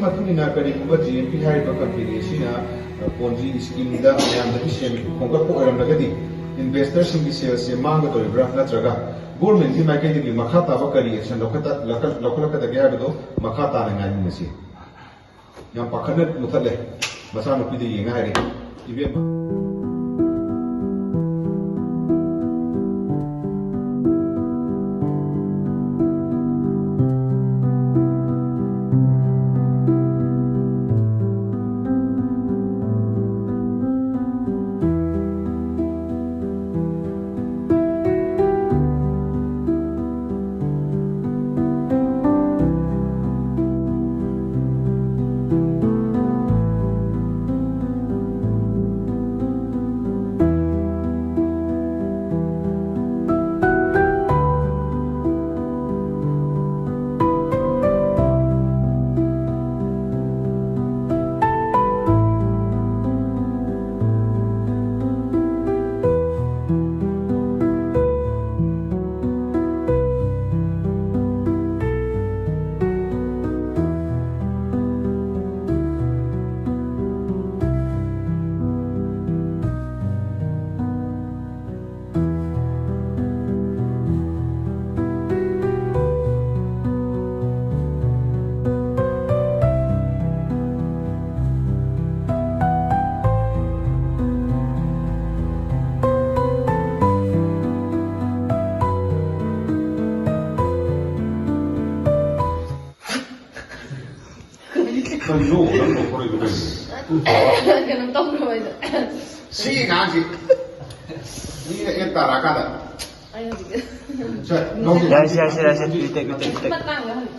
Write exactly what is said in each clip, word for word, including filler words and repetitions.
ꯃꯇꯨꯡ ꯏꯟꯅ ꯀꯔꯤꯒꯨꯝꯕ ꯖꯤ ꯑꯦꯝ ꯄꯤ ꯍꯥꯏꯔꯤꯕ ꯀꯝꯄꯦꯅꯤ ꯑꯁꯤꯅ, ꯑ, ꯄꯣꯟꯖꯤ ꯁ꯭ꯀꯤꯝꯗ ꯃꯌꯥꯝꯗꯒꯤ ꯁꯦꯟ ꯈꯣꯝꯒꯠꯄ ꯑꯣꯏꯔꯝꯂꯒꯗꯤ ꯏꯟꯚꯦꯁꯇꯔꯁꯤꯡꯒꯤ ꯁꯦꯜꯁꯦ ꯃꯥꯡꯒꯗꯧꯔꯤꯕ꯭ꯔꯥ, ꯅꯠꯇ꯭ꯔꯒ ꯒꯣꯔꯃꯦꯟꯒꯤ ꯃꯥꯏꯀꯩꯗꯒꯤ ꯃꯈꯥ ꯇꯥꯕ ꯀꯔꯤ ꯑꯦꯛꯁꯟ ꯂꯧꯈꯠ-, ꯂꯧꯈꯠ-, ꯂꯧꯈꯠꯂꯛꯀꯗꯒꯦ ꯍꯥꯏꯕꯗꯣ ꯃꯈꯥ ꯇꯥꯅ ꯉꯥꯏꯃꯤꯟꯅꯁꯤ꯫ ꯌꯥꯝ ꯄꯥꯈꯠꯅ ꯃꯨꯊꯠꯂꯦ꯫ ꯃꯆꯥꯅꯨꯄꯤꯗ ꯌꯦꯡꯉꯦ ꯍꯥꯏꯔꯦ꯫ ꯏꯕꯦꯝꯃ꯫ ꯀꯔꯤꯅꯣ ꯅꯪ ꯇꯧꯊꯣꯔꯛꯏꯗꯣ ꯀꯩꯅꯣ? ꯀꯩꯅꯣ ꯇꯧꯈ꯭ꯔꯕ ꯑꯩꯗꯣ꯫ ꯁꯤ ꯑꯉꯥꯡꯁꯤ ꯃꯤꯅ ꯑꯦꯞ ꯇꯥꯔꯛꯑꯀꯥꯟꯗ꯫ ꯑꯩ ꯍꯧꯖꯤꯛ ꯁꯦ, ꯂꯧꯁꯤ꯫ ꯌꯥꯔꯦꯁꯦ, ꯌꯥꯔꯦꯁꯦ, ꯌꯥꯔꯦꯁꯦ꯫ ꯔꯤꯇꯦꯛ, ꯔꯤꯇꯦꯛ, ꯔꯤꯇꯦꯛ꯫ ꯃꯇꯥꯡꯗ ꯍꯪ-,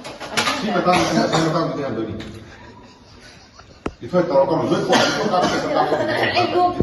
ꯁꯤ ꯃꯇꯥꯡꯗ, ꯁꯤ ꯃꯇꯥꯡꯗꯗꯤ ꯍꯟꯗꯣꯏꯅꯤ꯫ ꯏꯊꯣꯏ ꯇꯧꯔꯛꯀꯅꯨ, ꯂꯣꯏ ꯀꯣꯟꯅ ꯏꯊꯣꯏ ꯀꯥꯞꯄꯛꯀꯦ, ꯀꯥꯞꯄꯛꯀꯦ꯫ ꯑꯩ ꯀꯣꯛ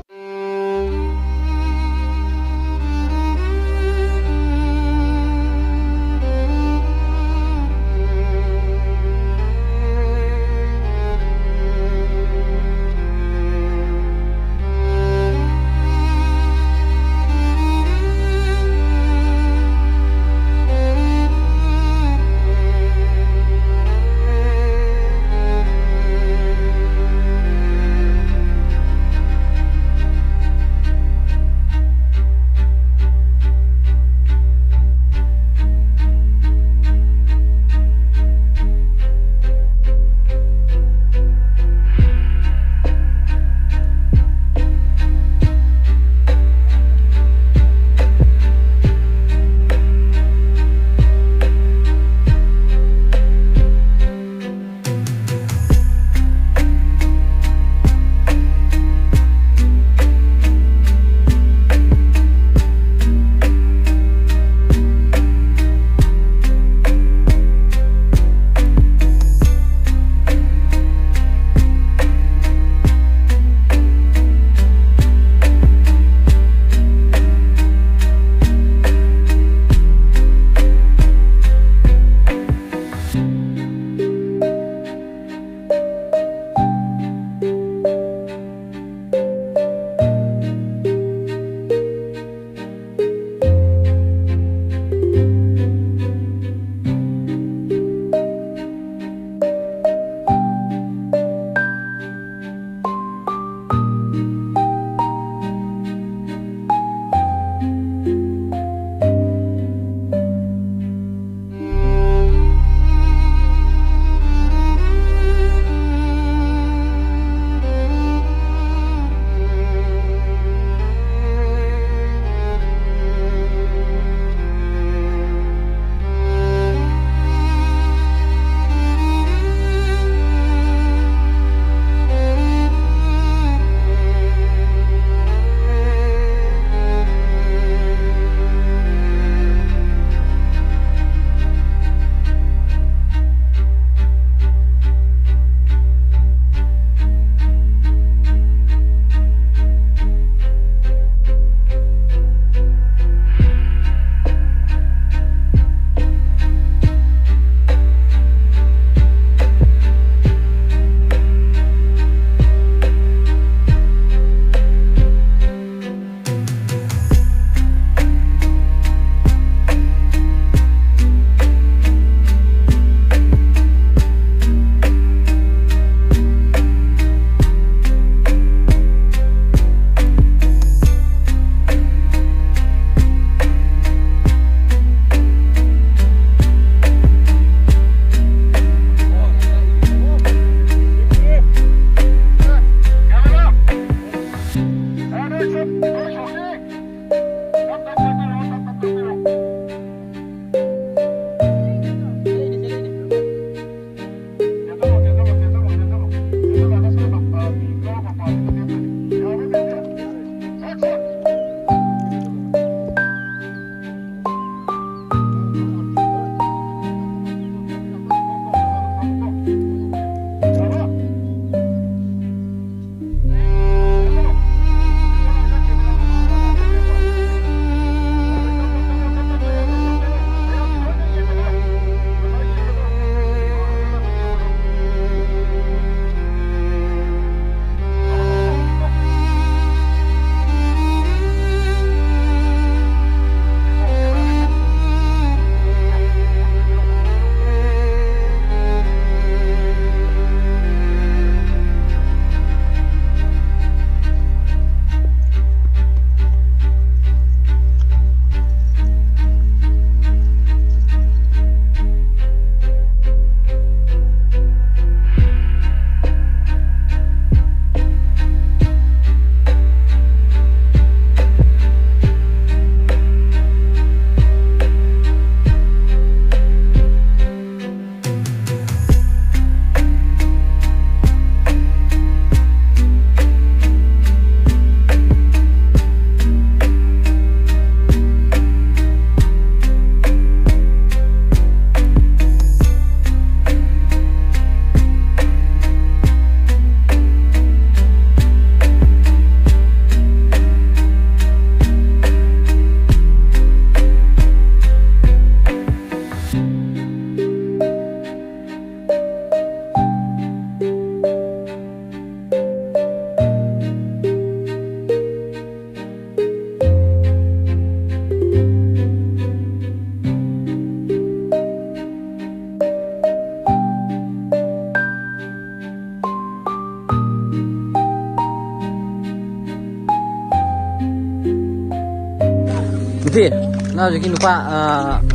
ꯅꯠꯇꯦ, ꯅꯪ ꯍꯧꯖꯤꯛꯀꯤ ꯅꯨꯄꯥ, ꯑ,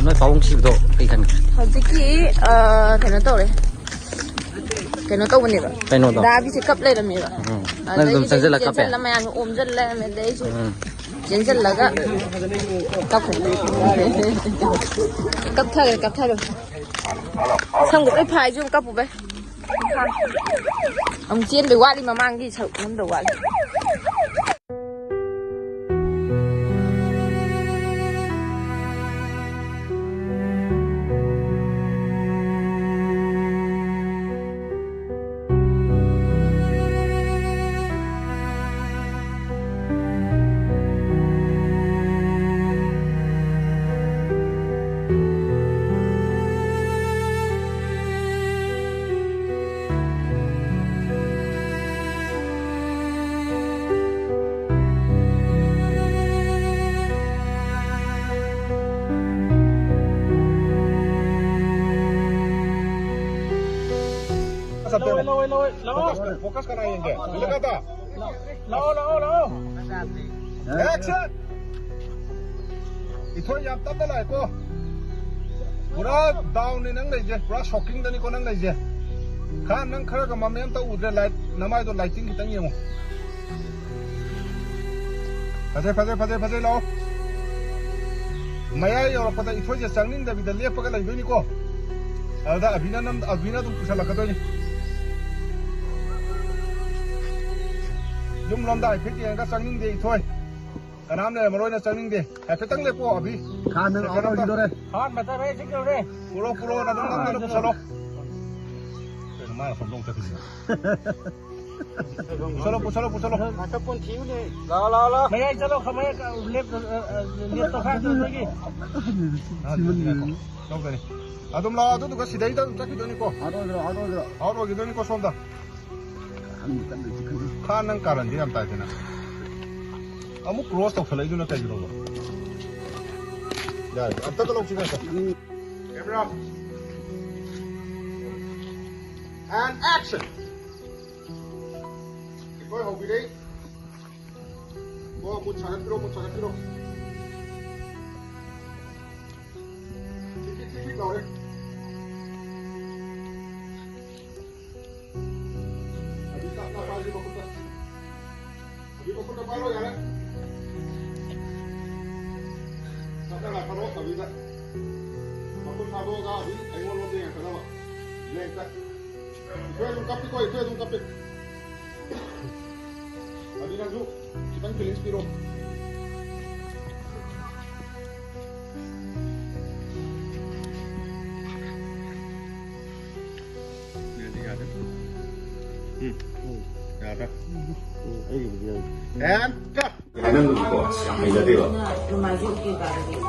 ꯅꯣꯏ ꯄꯥꯕꯨꯡ ꯁꯤꯕꯗꯣ ꯀꯩ ꯈꯟꯒꯦ? ꯍꯧꯖꯤꯛꯀꯤ, ꯑ, ꯀꯩꯅꯣ ꯇꯧꯔꯦ꯫ ꯀꯩꯅꯣ ꯇꯧꯕꯅꯦꯕ꯫ ꯀꯩꯅꯣꯗꯣ? ꯗꯥꯕꯤꯁꯦ ꯀꯞ ꯂꯩꯔꯝꯃꯦꯕ꯫ ꯎꯝ꯫ ꯅꯪ ꯑꯗꯨꯝ ꯑꯗꯩꯗꯤ ꯆꯦꯟꯁꯤꯜꯂ ꯀꯞꯄꯦ? ꯆꯦꯟꯁꯤꯜꯂ ꯃꯌꯥꯝꯅ ꯑꯣꯝꯁꯤꯜ ꯂꯩꯔꯝꯃꯦ꯫ ꯑꯗꯩ ꯑꯩꯁꯨ ꯎꯝ꯫ ꯆꯦꯟꯁꯤꯜꯂꯒ ꯀꯞꯈ꯭ꯔꯦ꯫ ꯀꯞꯊꯈ꯭ꯔꯦ, ꯀꯞꯊꯈ꯭ꯔꯦ꯫ ꯁꯝꯒ ꯂꯣꯏ ꯐꯥꯏ, ꯁꯨꯝ ꯀꯞꯄꯨꯕꯩ꯫ ꯑꯃꯨꯛ ꯆꯦꯟꯕꯩ ꯋꯥꯠꯂꯤ, ꯃꯃꯥꯡꯒꯤ ꯁꯔꯨꯛ ꯅꯝꯗꯧ ꯋꯥꯠꯂꯤ꯫ ꯂꯧꯋꯦ, ꯂꯧꯋꯦ, ꯂꯧꯋꯦ, ꯂꯧꯋꯦ꯫ ꯐꯣꯀꯁ, ꯐꯣꯀꯁ ꯀꯅꯥ ꯌꯦꯡꯒꯦ? ꯂꯤꯂꯀꯥꯗ? ꯂꯥꯛꯑꯣ, ꯂꯥꯛꯑꯣ, ꯂꯥꯛꯑꯣ꯫ ꯑꯦꯛꯁꯟ! ꯏꯊꯣꯏ, ꯌꯥꯝ ꯇꯞꯅ ꯂꯥꯛꯑꯦꯀꯣ꯫ ꯄꯨꯔꯥ ꯗꯥꯎꯟꯅꯤ ꯅꯪ ꯂꯩꯁꯦ, ꯄꯨꯔꯥ ꯁꯣꯛꯀꯤꯡꯗꯅꯤꯀꯣ ꯅꯪ ꯂꯩꯁꯦ꯫ ꯈꯥ, ꯅꯪ ꯈꯔꯒ ꯃꯝꯃꯦ, ꯑꯝꯇ ꯎꯗ꯭ꯔꯦ, ꯂꯥꯏꯠ, ꯅꯃꯥꯏꯗꯣ ꯂꯥꯏꯇꯤꯡ ꯈꯤꯇꯪ ꯌꯦꯡꯉꯣ꯫ ꯐꯖꯩ, ꯐꯖꯩ, ꯐꯖꯩ, ꯐꯖꯩ, ꯂꯥꯛꯑꯣ꯫ ꯃꯌꯥꯏ ꯌꯧꯔꯛꯄꯗ ꯏꯊꯣꯏꯁꯦ ꯆꯪꯅꯤꯡꯗꯕꯤꯗ ꯂꯦꯞꯄꯒ ꯂꯩꯗꯣꯏꯅꯤꯀꯣ꯫ ꯑꯗꯨꯗ ꯑꯕꯤꯅ ꯅꯝ-, ꯑꯕꯤꯅ ꯑꯗꯨꯝ ꯄꯨꯁꯜꯂꯛꯀꯗꯣꯏꯅꯤ꯫ ꯌꯨꯝ ꯂꯣꯝꯗ ꯍꯥꯏꯐꯦꯠ ꯌꯦꯡꯉꯒ ꯆꯪꯅꯤꯡꯗꯦ ꯏꯊꯣꯏ꯫ ꯀꯅꯥꯝ ꯂꯩꯔꯝꯃꯔꯣꯏꯅ ꯆꯪꯅꯤꯡꯗꯦ꯫ ꯍꯥꯏꯐꯦꯠꯇꯪ ꯂꯦꯞꯄꯣ, ꯑꯕꯤ꯫ ꯈꯥ, ꯅꯪ ꯑꯥꯎꯠ ꯑꯣꯏꯈꯤꯗꯣꯔꯦ꯫ ꯍꯥꯟ ꯃꯇꯝ ꯑꯩ ꯆꯤꯛꯇꯧꯔꯦ꯫ ꯄꯨꯔꯣ, ꯄꯨꯔꯣ, ꯅꯪ, ꯅꯪ, ꯅꯪ ꯄꯨꯁꯜꯂꯣ꯫ ꯀꯩꯅꯣ ꯃꯥꯅ ꯁꯣꯝꯗ ꯑꯃꯨꯛ ꯆꯠꯈꯤꯁꯤꯅ? ꯄꯨꯁꯜꯂꯣ, ꯄꯨꯁꯜꯂꯣ, ꯄꯨꯁꯜꯂꯣ꯫ Master pond ꯊꯤꯌꯨꯅꯦ꯫ ꯂꯥꯛꯑꯣ, ꯂꯥꯛꯑꯣ, ꯂꯥꯛꯑꯣ꯫ ꯃꯌꯥꯏ ꯆꯠꯂꯣ, ꯈ-, ꯃꯌꯥꯏ ꯀ-, ꯂꯦꯞ-, ꯑ, ꯑ, ꯂꯦꯞꯇꯣ ꯈꯔ ꯆꯠꯂꯒꯦ꯫ ꯁꯤꯃꯟꯗꯅ꯫ ꯇꯧꯗꯣꯏꯅꯤ꯫ ꯑꯗꯨꯝ ꯂꯥꯛꯑꯣ, ꯑꯗꯨꯗꯨꯒ ꯁꯤꯗꯩꯗ ꯑꯗꯨꯝ ꯆꯠꯈꯤꯗꯣꯏꯅꯤꯀꯣ꯫ ꯑꯥꯎꯠ ꯑꯣꯏꯈ꯭ꯔꯣ, ꯑꯥꯎꯠ ꯑꯣꯏꯈ꯭ꯔꯣ꯫ ꯑꯥꯎꯠ ꯑꯣꯏꯈꯤꯗꯣꯏꯅꯤꯀꯣ ꯁꯣꯝꯗ꯫ ꯈꯥ, ꯅꯪ ꯀꯥꯔꯟꯗꯤ ꯌꯥꯝ ꯇꯥꯏꯗꯅ꯫ ꯑꯃꯨꯛ ꯀ꯭ꯔꯣꯁ ꯇꯧꯈꯠꯂꯛꯏꯗꯨꯅ ꯀꯩꯒꯤꯅꯣꯕ? ꯌꯥꯔꯦ, ꯑꯝꯇꯒ ꯂꯧꯁꯤ ꯉꯥꯏꯈꯣ꯫ Camera. And action. ꯑꯩꯈꯣꯏ ꯍꯧꯕꯤꯔꯦ꯫ ꯀꯣ, ꯃꯨꯠ ꯁꯥꯒꯠꯄꯤꯔꯣ, ꯃꯨꯠ ꯁꯥꯒꯠꯄꯤꯔꯣ꯫ ꯇꯧꯔꯦ꯫ ꯑꯗꯨ ꯇꯞ ꯇꯞ ꯄꯥꯏꯔꯁꯤ ꯃꯈꯨꯠꯇ꯫ ꯑꯗꯨ ꯃꯈꯨꯠꯇ ꯄꯥꯏꯔꯣ ꯌꯥꯔꯦ꯫ ꯇꯞ ꯇꯞ ꯂꯥꯛꯊꯔꯛꯑꯣ ꯀꯕꯤꯗ꯫ ꯃꯈꯨꯠ ꯊꯥꯗꯣꯛꯑꯒ ꯍꯧꯖꯤꯛ ꯑꯩꯉꯣꯟꯗ ꯌꯦꯡꯉꯛꯀꯗꯕ꯫ ꯂꯦꯡꯇ꯫ ꯏꯊꯣꯏ ꯑꯗꯨꯝ ꯀꯞꯄꯤꯀꯣ, ꯏꯊꯣꯏ ꯑꯗꯨꯝ ꯀꯞꯄꯤ꯫ ꯑꯗꯨ ꯅꯪꯁꯨ ꯈꯤꯇꯪ feelings ꯄꯤꯔꯣ꯫ ꯌꯥꯗꯦ, ꯌꯥꯗꯦ꯫ ꯎꯝ, ꯎꯝ, ꯌꯥꯗ꯭ꯔꯥ? ꯎꯝ, ꯑꯩꯒꯤꯕꯨꯗꯤ ꯌꯥꯏ꯫ And cut! ꯍꯥꯏꯅꯕꯗꯨꯀꯣ, ꯌꯥꯝ ꯍꯩꯅꯗꯦꯕ꯫ ꯌꯥꯝ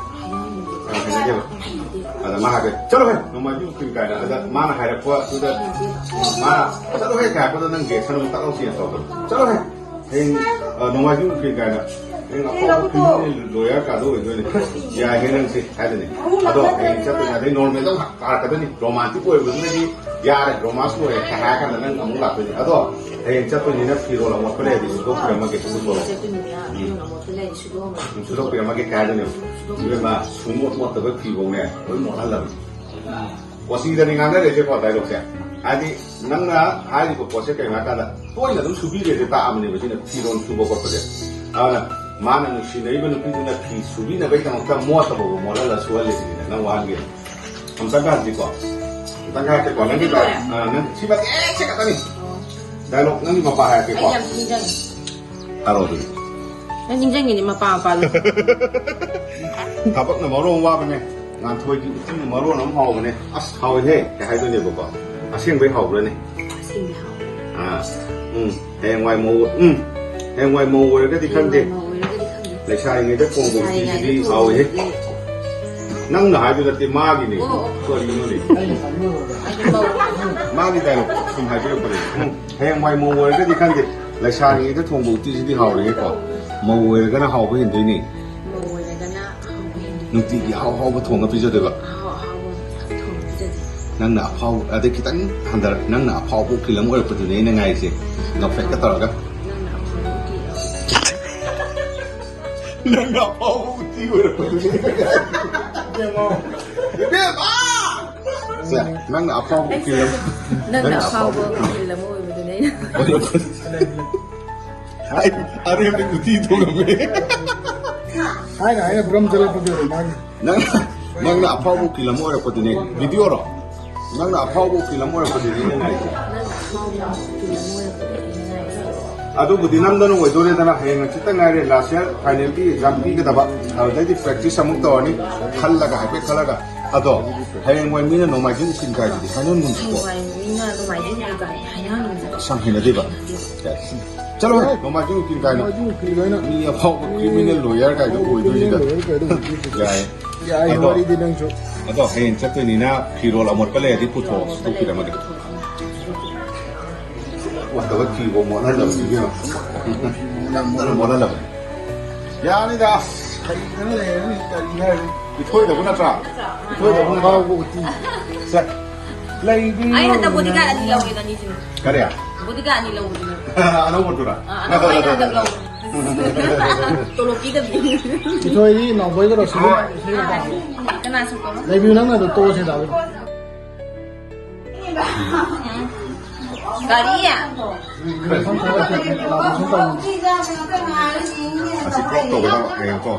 ꯍꯩꯅꯗꯦꯕ꯫ ꯑꯗ ꯃꯥ ꯍꯥꯏꯔꯦ, "ꯆꯠꯂꯣꯍꯦ, ꯅꯣꯡꯃꯥꯏꯖꯤꯡ ꯎꯀꯤꯜ" ꯀꯥꯏꯅ꯫ ꯑꯗ ꯃꯥꯅ ꯍꯥꯏꯔꯛꯄꯗꯨꯗ, ꯃꯥꯅ, "ꯆꯠꯂꯣꯍꯦ" ꯀꯥꯏ ꯍꯥꯏꯔꯛꯄꯗ ꯅꯪ reaction ꯑꯃꯨꯛ ꯇꯛ ꯂꯥꯎ change ꯇꯧꯔꯛꯄꯗꯣ꯫ "ꯆꯠꯂꯣꯍꯦ, ꯍꯌꯦꯡ, ꯑ, ꯅꯣꯡꯃꯥꯏꯖꯤꯡ ꯎꯀꯤꯜ ꯀꯥꯏꯅ, ꯍꯌꯦꯡ ꯑꯐꯥꯎꯕ criminal lawyer ꯀꯥꯗꯣ ꯑꯣꯏꯗꯣꯏꯅꯦ꯫ ꯌꯥꯏꯍꯦ ꯅꯪꯁꯦ" ꯍꯥꯏꯗꯣꯏꯅꯦ꯫ ꯑꯗꯣ ꯍꯌꯦꯡ ꯆꯠꯇꯣꯏꯅꯦ, ꯑꯗꯩ normalꯗ ꯑꯃꯨꯛ ꯀꯥꯔꯛꯀꯗꯣꯏꯅꯤ꯫ Romantic ꯑꯣꯏꯕꯗꯨꯅꯗꯤ ꯌꯥꯔꯦ, romance ꯂꯣꯏꯔꯦ ꯀꯥꯏ ꯍꯥꯏꯔ ꯀꯥꯟꯗ ꯅꯪ ꯑꯃꯨꯛ ꯂꯥꯛꯇꯣꯏꯅꯤ꯫ ꯑꯗꯣ ꯍꯌꯦꯡ ꯆꯠꯇꯣꯏꯅꯤꯅ ꯐꯤꯔꯣꯜ ꯑꯃꯣꯠꯄ ꯂꯩꯔꯗꯤ ꯁꯨꯗꯣꯛꯄꯤꯔꯝꯃꯒꯦ, ꯐꯨꯠꯕꯣꯜ꯫ ꯎꯝ꯫ ꯎꯝ, ꯁꯨꯗꯣꯛꯄꯤꯔꯝꯃꯒꯦ ꯀꯥꯏ ꯍꯥꯏꯗꯣꯏꯅꯦꯕ꯫ ꯏꯕꯦꯝꯃ, ꯁꯨꯡꯃꯣꯠ ꯃꯣꯠꯇꯕ ꯐꯤꯐꯧꯅꯦ ꯂꯣꯏ ꯃꯣꯠꯍꯜꯂꯕꯅꯤ꯫ ꯀꯣꯆꯤꯗꯅꯤ ꯉꯥꯡꯅꯔꯤꯁꯦꯀꯣ dialogueꯁꯦ꯫ ꯍꯥꯏꯗꯤ ꯅꯪꯅ ꯍꯥꯏꯔꯤꯕ ꯄꯣꯠꯁꯦ ꯀꯩꯅꯣ ꯍꯥꯏꯀꯥꯟꯗ ꯇꯣꯏꯅ ꯑꯗꯨꯝ ꯁꯨꯕꯤꯔꯦꯁꯦ ꯇꯥꯛꯑꯕꯅꯦꯕ ꯁꯤꯅ ꯐꯤꯔꯣꯜ ꯁꯨꯕ ꯈꯣꯠꯄꯁꯦ꯫ ꯑꯗꯨꯅ ꯃꯥꯅ ꯅꯨꯡꯁꯤꯅꯔꯤꯕ ꯅꯨꯄꯤꯗꯨꯅ ꯐꯤ ꯁꯨꯕꯤꯅꯕꯒꯤꯗꯃꯛꯇ ꯃꯣꯠꯇꯕꯕꯨ ꯃꯣꯠꯍꯜꯂ ꯁꯨꯍꯜꯂꯤꯁꯤꯅꯤꯅ ꯅꯪ ꯋꯥꯍꯟꯒꯦ꯫ ꯑꯝꯇꯪꯒ ꯍꯟꯁꯤꯀꯣ꯫ ꯑꯝꯇꯪꯒ ꯍꯥꯏꯔꯛꯀꯦꯀꯣ꯫ ꯅꯪꯒꯤ ꯀꯩꯗꯧꯔꯦ? ꯑ, ꯅꯪ ꯁꯤ ꯃꯇꯦꯛꯁꯦ ꯈꯛꯇꯅꯤ꯫ ꯑꯣ꯫ Dialogue ꯅꯪꯒꯤ ꯃꯄꯥ ꯍꯥꯏꯔꯛꯀꯦꯀꯣ꯫ ꯑꯩ ꯌꯥꯝ ꯅꯤꯡꯁꯤꯡꯉꯦ꯫ ꯍꯥꯏꯔꯛꯑꯣ ꯑꯗꯨꯗꯤ꯫ ꯅꯪ ꯅꯤꯡꯁꯤꯡꯉꯤꯅꯦ ꯃꯄꯥ ꯃꯄꯥꯗꯣ꯫ ꯊꯕꯛꯅ ꯃꯔꯣꯟ ꯑꯃ ꯋꯥꯕꯅꯦ, ꯉꯥꯟꯊꯣꯏꯒꯤ ꯎꯇꯤꯅ ꯃꯔꯣꯟ ꯑꯃ ꯍꯥꯎꯕꯅꯦ꯫ "ꯑꯁ, ꯍꯥꯎꯋꯤꯍꯦ" ꯀꯩ ꯍꯥꯏꯗꯣꯏꯅꯦꯕꯀꯣ꯫ ꯑꯁꯦꯡꯕꯩ ꯍꯥꯎꯕ꯭ꯔꯅꯦ? ꯑꯁꯦꯡꯕꯩ ꯍꯥꯎꯕ꯭ꯔꯥ? ꯑꯥ, ꯎꯝ, ꯍꯌꯦꯡꯋꯥꯏ ꯃꯧ, ꯎꯝ, ꯍꯌꯦꯡꯋꯥꯏ ꯃꯧ ꯑꯣꯏꯔꯒꯗꯤ ꯈꯪꯗꯦ꯫ ꯍꯌꯦꯡꯋꯥꯏ ꯃꯧ ꯑꯣꯏꯔꯒꯗꯤ ꯈꯪꯗꯦ꯫ ꯂꯩꯁꯥꯔꯤꯉꯩꯗ ꯊꯣꯡꯕ ꯎꯇꯤꯁꯤꯗꯤ ꯂꯩꯁꯥꯔꯤꯉꯩꯗ ꯊꯣꯡꯕ ꯍꯥꯎꯋꯤꯍꯦ꯫ ꯎꯇꯤꯁꯤꯗꯤ꯫ ꯅꯪꯅ ꯍꯥꯏꯕ ꯅꯠꯇꯦ, ꯃꯥꯒꯤꯅꯦ꯫ ꯑꯣ, ꯑꯣ꯫ ꯀꯔꯤꯅꯣꯅꯦ? ꯑꯗꯨ ꯃꯧ꯫ ꯃꯥꯒꯤ dialogue ꯁꯨꯝ ꯍꯥꯏꯕꯤꯔꯛꯄꯅꯦ꯫ ꯎꯝ, ꯍꯌꯦꯡꯋꯥꯏ ꯃꯧ ꯑꯣꯏꯔꯒꯗꯤ ꯈꯪꯗꯦ꯫ ꯂꯩꯁꯥꯔꯤꯉꯩꯗ ꯊꯣꯡꯕ ꯎꯇꯤꯁꯤꯗꯤ ꯍꯥꯎꯔꯦꯍꯦꯀꯣ꯫ ꯃꯧ ꯑꯣꯏꯔꯒꯅ ꯍꯥꯎꯕ ꯍꯦꯟꯗꯣꯏꯅꯦ꯫ ꯃꯧ ꯑꯣꯏꯔꯒꯅ ꯍꯥꯎꯕ ꯍꯦꯟꯗꯣꯏꯅꯦ꯫ ꯅꯨꯡꯇꯤꯒꯤ ꯑꯍꯥꯎ ꯑꯍꯥꯎꯕ ꯊꯣꯡꯉ ꯄꯤꯖꯗꯣꯏꯕ꯫ ꯑꯍꯥꯎ ꯑꯍꯥꯎꯕ ꯊꯣꯡꯉ ꯄꯤꯖꯗꯣꯏꯅꯦ꯫ ꯅꯪꯅ ꯑꯐꯥꯎꯕ, ꯑꯗꯩ ꯈꯤꯇꯪ ꯍꯟꯊꯔ, ꯅꯪꯅ ꯑꯐꯥꯎꯕ ꯎꯀꯤꯜ ꯑꯃ ꯑꯣꯏꯔꯛꯄꯗꯨꯅꯦ ꯑꯩꯅ ꯉꯥꯏꯔꯤꯁꯦ꯫ ꯅꯣꯛꯐꯦꯠꯀ ꯇꯧꯔꯒ꯫ ꯅꯪꯅ ꯑꯐꯥꯎꯕ ꯎꯀꯤꯜ ꯑꯃ ꯅꯪꯅ ꯑꯐꯥꯎꯕ ꯎꯀꯤꯜ ꯑꯣꯏꯔꯛꯄꯗꯨꯅꯦ꯫ ꯏꯕꯦꯝꯃ! ꯏꯕꯦꯝꯃ! ꯁꯦ, ꯅꯪꯅ ꯑꯐꯥꯎꯕ ꯎꯀꯤꯜ ꯑꯃ, ꯅꯪꯅ ꯑꯐꯥꯎꯕ ꯎꯀꯤꯜ ꯑꯃ ꯑꯣꯏꯕꯗꯨꯅꯦ ꯑꯩꯅ꯫ ꯍꯥꯏ, ꯑꯔꯦꯝꯕ ꯎꯇꯤ ꯊꯣꯡꯉꯝꯃꯦ꯫ ꯍꯥꯏꯅ ꯍꯥꯏꯅ ꯕ꯭ꯔꯝ ꯆꯠꯂꯛꯄꯗꯨꯗ ꯃꯥꯒꯤ꯫ ꯅꯪ, ꯅꯪꯅ ꯑꯐꯥꯎꯕ ꯎꯀꯤꯜ ꯑꯃ ꯑꯣꯏꯔꯛꯄꯗꯨꯅꯦ, ꯚꯤꯗꯤꯑꯣꯔꯣ? ꯅꯪꯅ ꯑꯐꯥꯎꯕ ꯎꯀꯤꯜ ꯑꯃ ꯑꯣꯏꯔꯛꯄꯗꯨꯅꯦ ꯑꯩꯅ ꯉꯥꯏꯔꯤꯁꯦ꯫ ꯑꯗꯨꯕꯨꯗꯤ ꯅꯝꯗꯅ ꯑꯣꯏꯗꯣꯔꯦꯗꯅ, ꯍꯌꯦꯡ ꯍꯪꯆꯤꯠꯇ ꯉꯥꯏꯔꯦ ꯂꯥꯁ ꯏꯌꯥꯔ ꯐꯥꯏꯅꯦꯜꯒꯤ ꯑꯦꯛꯖꯥꯝ ꯄꯤꯒꯗꯕ, ꯑꯗꯨꯗꯩꯗꯤ ꯄ꯭ꯔꯦꯛꯇꯤꯁ ꯑꯃꯨꯛ ꯇꯧꯔꯅꯤ, ꯈꯜꯂꯒ, ꯍꯥꯏꯐꯦꯠ ꯈꯜꯂꯒ꯫ ꯑꯗꯣ ꯍꯌꯦꯡꯋꯥꯏ ꯃꯤꯅ ꯅꯣꯡꯃꯥꯏꯖꯤꯡ ꯎꯀꯤꯜ ꯀꯥꯏꯗꯨꯗꯤ ꯍꯥꯏꯅꯍꯟꯒꯨꯝꯁꯤꯀꯣ꯫ ꯍꯌꯦꯡꯋꯥꯏ ꯃꯤꯅ ꯅꯣꯡꯃꯥꯏꯖꯤꯡ ꯎꯀꯤꯜ ꯀꯥꯏ ꯍꯥꯏꯅꯍꯟꯒꯨꯝꯁꯤꯀꯣ꯫ ꯑꯁ, ꯌꯥꯝ ꯍꯩꯅꯗꯦꯕ꯫ ꯆꯠꯂꯣꯍꯦ, ꯅꯣꯡꯃꯥꯏꯖꯤꯡ ꯎꯀꯤꯜ ꯀꯥꯏꯅ꯫ ꯅꯣꯡꯃꯥꯏꯖꯤꯡ ꯎꯀꯤꯜ ꯀꯥꯏꯅ꯫ ꯃꯤ ꯑꯐꯥꯎꯕ ꯀ꯭ꯔꯤꯃꯤꯅꯦꯜ ꯂꯣꯌꯔ ꯀꯥꯏꯗꯣ ꯑꯣꯏꯗꯣꯏꯁꯤꯗ꯫ ꯀ꯭ꯔꯤꯃꯤꯅꯦꯜ ꯂꯣꯌꯔ ꯀꯥꯏꯗꯣ ꯑꯣꯏꯗꯣꯏꯁꯤꯗ꯫ ꯌꯥꯏ꯫ ꯌꯥꯏ, ꯑꯗꯣ, ꯋꯥꯔꯤꯗꯤ ꯅꯪꯁꯨ꯫ ꯑꯗꯣ ꯍꯌꯦꯡ ꯆꯠꯇꯣꯏꯅꯤꯅ ꯐꯤꯔꯣꯜ ꯑꯃꯣꯠꯄ ꯂꯩꯔꯗꯤ ꯄꯨꯊꯣꯛꯑꯣ, ꯁꯨꯗꯣꯛꯄꯤꯔꯝꯃꯒꯦ꯫ ꯋꯥꯠꯇꯕ ꯐꯤꯕꯣ ꯃꯣꯠꯍꯜꯂꯕꯅꯤ ꯏꯕꯦꯝꯃ꯫ ꯅꯝꯗꯅ ꯃꯣꯠꯍꯜꯂꯕꯅꯤ꯫ ꯌꯥꯅꯤꯗ, ꯑꯁ, ꯍꯩꯗꯅ ꯂꯩꯔꯅꯤ, ꯀꯔꯤ ꯍꯥꯏꯔꯨꯅꯤ? ꯏꯊꯣꯏꯗꯕꯨ ꯅꯠꯇ꯭ꯔꯥ? ꯏꯊꯣꯏꯗꯕꯨ ꯅꯠꯇ꯭ꯔꯥ? ꯑꯍꯥꯎꯕ ꯎꯇꯤ꯫ ꯁꯦ, ꯂꯩꯕꯤꯌꯨ꯫ ꯑꯩ ꯍꯟꯗꯛ ꯕꯣꯗꯤꯒꯥꯔꯗ ꯑꯅꯤ ꯂꯧꯋꯦ, ꯑꯅꯤꯁꯤꯅꯦ꯫ ꯀꯔꯤ? ꯕꯣꯗꯤꯒꯥꯔꯗ ꯑꯅꯤ ꯂꯧꯕꯗꯨꯅꯦ꯫ ꯑꯅꯧꯕꯗꯨꯔꯥ? ꯑꯥ, ꯑꯅꯧꯕ ꯑꯩꯅ ꯍꯟꯗꯛ ꯂꯧꯕ꯫ ꯇꯣꯂꯣꯞ ꯄꯤꯗꯕꯤ꯫ ꯏꯊꯣꯏꯗꯤ ꯅꯥꯎꯕꯣꯏꯒ ꯔꯣꯁꯤꯒ ꯏꯁꯩ ꯇꯥꯕ꯫ ꯀꯅꯥ ꯁꯛꯄꯅꯣ? ꯂꯩꯕꯤꯌꯨ, ꯅꯪꯅ ꯑꯗꯨꯝ ꯇꯣꯛꯑꯁꯦ ꯇꯥꯕ꯫ ꯀꯔꯤ? ꯑꯁꯤ ꯀ꯭ꯔꯣꯞ ꯇꯧꯒꯗꯕ ꯍꯌꯦꯡꯀꯣ꯫